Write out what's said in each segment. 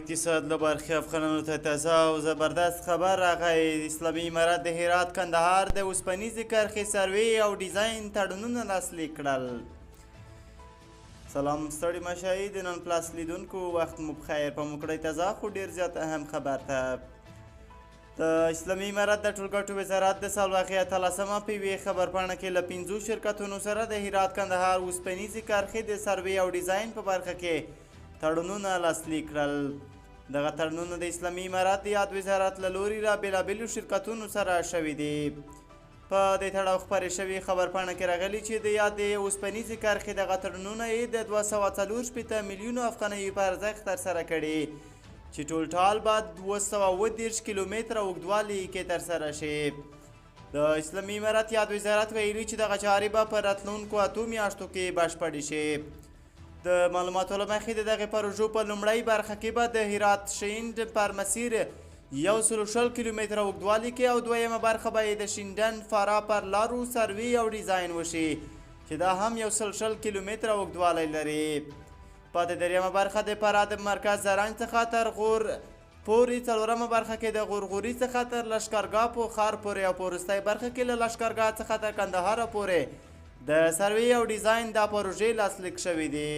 اقتصاد له برخې افغانانو ته تازه او زبردست خبر راغی. اسلامي امارت د هرات کندهار د اوسپنیزې کرښې سروې او ډیزاین تړونونه لاسلیک کړل. سلام ستړي مشئ د نن پلاس لیدونکو، وخت مو پخیر. په موکړی تازه خو ډیر زیات اهم خبر ته د اسلامي امارت د ټولګټو وزارت د سلواغې 18مه په یوې خبرپاڼه کې له 5 شرکتونو سره د هرات کندهار اوسپنیزې کرښې د سروې او ډیزاین په برخه کې تړونونه لاسلیک کړل. دغه تړونونه د اسلامي امارت د یاد وزارت له لوري له بېلابېلو شرکتونو سره شوي دي. په دې تړاو خپرې شوې خبرپاڼه کې راغلي چې د یادې اوسپنیزې کرښې دغه تړونونه یې د 264 میلیونو افغانیو په ارزښت ترسره کړي چې ټولټال به 237 کیلومتره اوږدوالي کې ترسره شي. د اسلامي امارت یاد وزارت ویلي چې دغه چارې به په راتلونکو 8 میاشتو کې بشپړې شي. د معلوماتو له مخې د دغې پروژو په لومړۍ برخه کې به د هرات شیند پر مسیر 120 کیلومتره اوږدوالي کې او دویمه برخه به یې د شیندن فراه پر لارو سروې او ډیزاین وشي چې دا هم 120 کیلومتره اوږدوالی لري. پاتې درېیمه برخه د فراه د مرکز زرنج څخه تر غور پورې، څلورمه برخه کې د غورغوري څخه تر لشکرګاه په ښار پورې او په وروستۍ برخه کې له لشکرګاه څخه تر کندهاره پورې د سروې او ډیزاین دا پروژې لاسلیک شوې دي.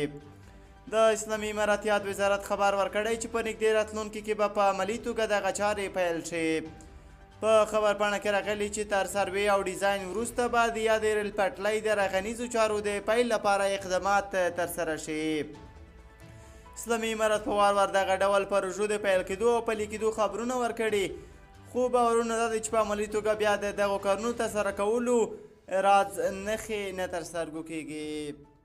د اسلامي امارت یاد وزارت خبر ورکړی چې په نږدې راتلونکي کې به په عملي توګه دغه چارې پیل شي. په خبرپاڼه کې راغلي چې تر سروې او ډیزاین وروسته به د یادې ریل پټلۍ د رغنیزو چارو د پیل لپاره اقدامات ترسره شي. اسلامي امارت په وار وار دغه ډول پروژو د پیل کېدو او پلي کېدو خبرونه ورکړي، خو باورونه دا دي چې په عملي توګه بیا د دغو کارونو ترسره کولو راز نښې نه تر سترګو کېږي.